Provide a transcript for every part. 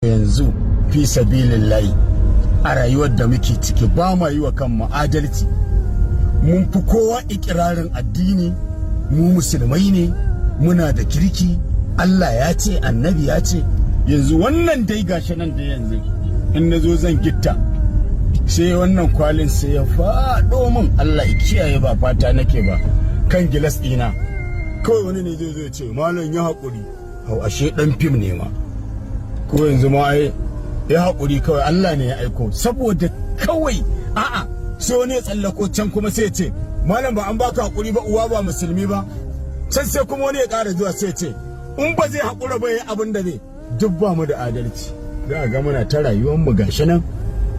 Yanzu, fi sabilillahi, a rayuwar da muke ciki, ba ma yi wa kanmu adalci. Mun fi kowa ikirarin addini, mu musulmai ne, muna da kirki, Allah ya ce, annabi ya ce. Yanzu wannan dai gashi nan da yanzu in na zo zan gitta, sai wannan kwalin sai ya faɗo min, Allah ya kiyaye, ba fata nake ba, kan gilas ɗina. Kawai wani ne zai zo ya ce, "Malam, ya haƙuri." Hau, ashe ɗan fim ne ma. Ko yanzu ma ai ya haƙuri kawai, Allah ne ya aiko. Saboda kawai a'a, sai wani ya tsallako can kuma sai ya ce, "Malam, ba an baka haƙuri ba, uwa ba musulmi ba?" Can sai kuma wani ya ƙara zuwa sai ya ce in ba zai haƙura ba ya abin da zai. Duk ba mu da adalci. Za a ga muna ta rayuwar mu, gashi nan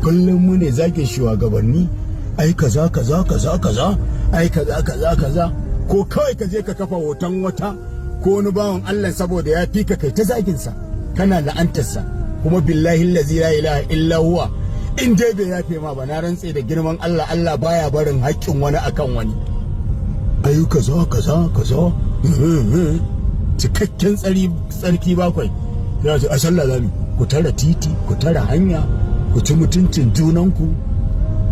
kullum mu ne zagin shugabanni, ai kaza kaza kaza kaza, ai kaza kaza kaza. Ko kawai ka je ka kafa hoton wata ko wani bawan Allah saboda ya fi ka, kai ta zagin sa, kana la'antarsa. Kuma billahi allazi la ilaha illa huwa, in dai bai yafe ma ba, na rantse da girman Allah, Allah baya barin haƙƙin wani akan wani. Ai kaza kaza kaza, cikakken tsari tsarki bakwai za su a sallah zami. Ku tara titi, ku tara hanya, ku ci mutuncin junanku,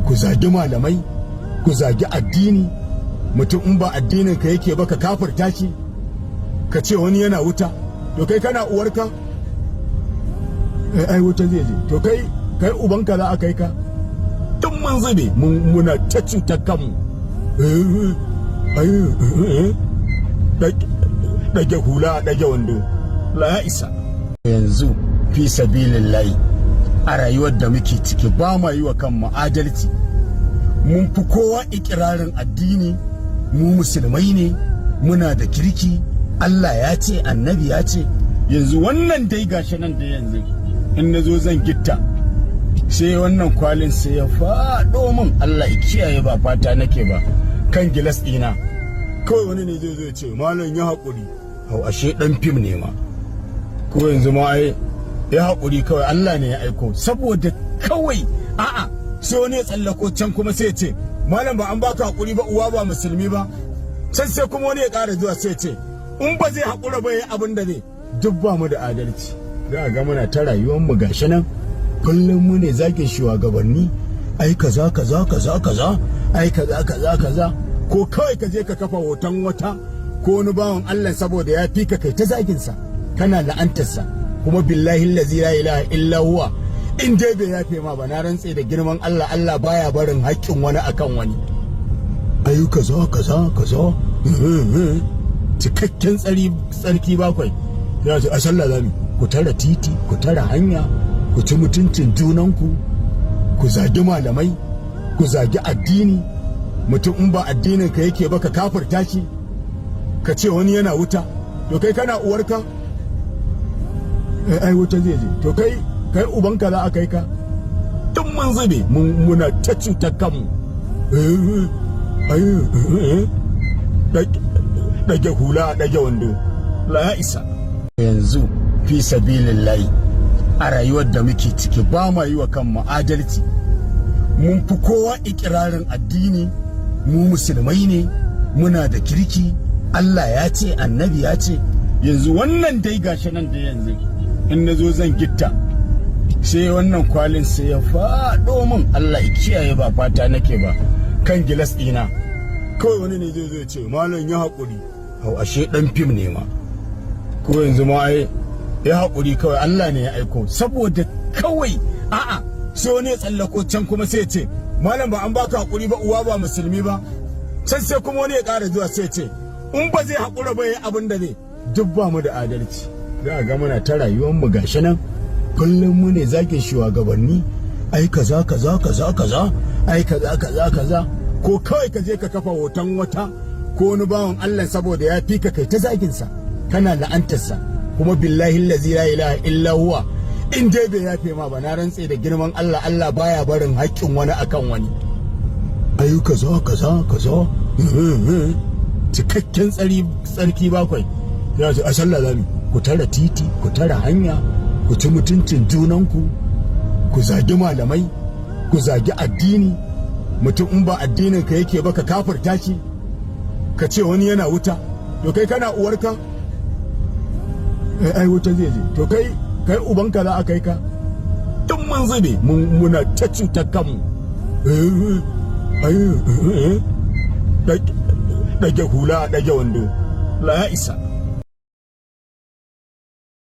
ku zagi malamai, ku zagi addini. Mutum in ba addinin ka yake ba, ka kafirta shi, ka ce wani yana wuta. To kai kana uwarka? Ai wuta zai je. To kai, kai ubanka za a kai ka? Duk mun zube, muna ta cutar kanmu. Ai ɗage hula, ɗage wando, la ya isa. Yanzu, fi sabilillahi, a rayuwar da muke ciki, ba ma yi wa kanmu adalci. Mun fi kowa ikirarin addini, mu musulmai ne, muna da kirki, Allah ya ce, annabi ya ce. Yanzu wannan dai gashi nan da yanzu in na zo zan gitta, sai wannan kwalin sai ya faɗo min, Allah ya kiyaye, ba fata nake ba, kan gilas ɗina. Kawai wani ne zai zo ya ce, "Malam, ya haƙuri." Hau, ashe ɗan fim ne ma. Ko yanzu ma ai ya haƙuri kawai, Allah ne ya aiko. Saboda kawai a'a, sai wani ya tsallako can kuma sai ya ce, "Malam, ba an baka haƙuri ba, uwa ba musulmi ba?" Can sai kuma wani ya ƙara zuwa sai ya ce in ba zai haƙura ba ya abin da zai. Duk ba mu da adalci. Za a ga muna ta rayuwar mu, gashi nan kullum mu ne zagin shugabanni, ai kaza kaza kaza kaza, ai kaza kaza kaza. Ko kawai ka je ka kafa hoton wata ko wani bawan Allah saboda ya fi ka, kai ta zagin sa, kana la'antarsa. Kuma billahi allazi la ilaha illa huwa, in dai bai yafe ma ba, na rantse da girman Allah, Allah baya barin haƙƙin wani akan wani. Ai kaza kaza kaza, cikakken tsari tsarki bakwai za su a sallah zami. Ku tara titi, ku tara hanya, ku ci mutuncin junanku, ku zagi malamai, ku zagi addini. Mutum in ba addinin ka yake ba, ka kafirta shi, ka ce wani yana wuta. To kai kana uwarka? Ai wuta zai je. To kai, kai ubanka za a kai ka? Duk mun zube, muna ta cutar kanmu. Ai ɗage hula, ɗage wando, la ya isa. Yanzu, fi sabilillahi, a rayuwar da muke ciki, ba ma yi wa kanmu adalci. Mun fi kowa ikirarin addini, mu musulmai ne, muna da kirki, Allah ya ce, annabi ya ce. Yanzu wannan dai gashi nan da yanzu in na zo zan gitta, sai wannan kwalin sai ya faɗo min, Allah ya kiyaye, ba fata nake ba, kan gilas ɗina. Kawai wani ne zai zo ya ce, "Malam, ya haƙuri." Hau, ashe ɗan fim ne ma. Ko yanzu ma ai ya haƙuri kawai, Allah ne ya aiko. Saboda kawai a'a, sai wani ya tsallako can kuma sai ya ce, "Malam, ba an baka haƙuri ba, uwa ba musulmi ba?" Can sai kuma wani ya ƙara zuwa sai ya ce in ba zai haƙura ba ya abin da zai. Duk ba mu da adalci. Za a ga muna ta rayuwar mu, gashi nan kullum mu ne zagin shugabanni, ai kaza kaza kaza kaza, ai kaza kaza kaza. Ko kawai ka je ka kafa hoton wata ko wani bawan Allah saboda ya fi ka, kai ta zagin sa, kana la'antarsa. Kuma billahi allazi la ilaha illa huwa, in dai bai yafe ma ba, na rantse da girman Allah, Allah baya barin haƙƙin wani akan wani. Ai kaza kaza kaza, cikakken tsari tsarki bakwai za su a sallah zami. Ku tara titi, ku tara hanya, ku ci mutuncin junanku, ku zagi malamai, ku zagi addini. Mutum in ba addinin ka yake ba, ka kafirta shi, ka ce wani yana wuta. To kai kana uwarka? Ai wuta zai je. To kai, Kai ubanka za a kai ka. Tun mun zube muna ta cutar kanmu. Ɗage hula, ɗage wando, la ya isa.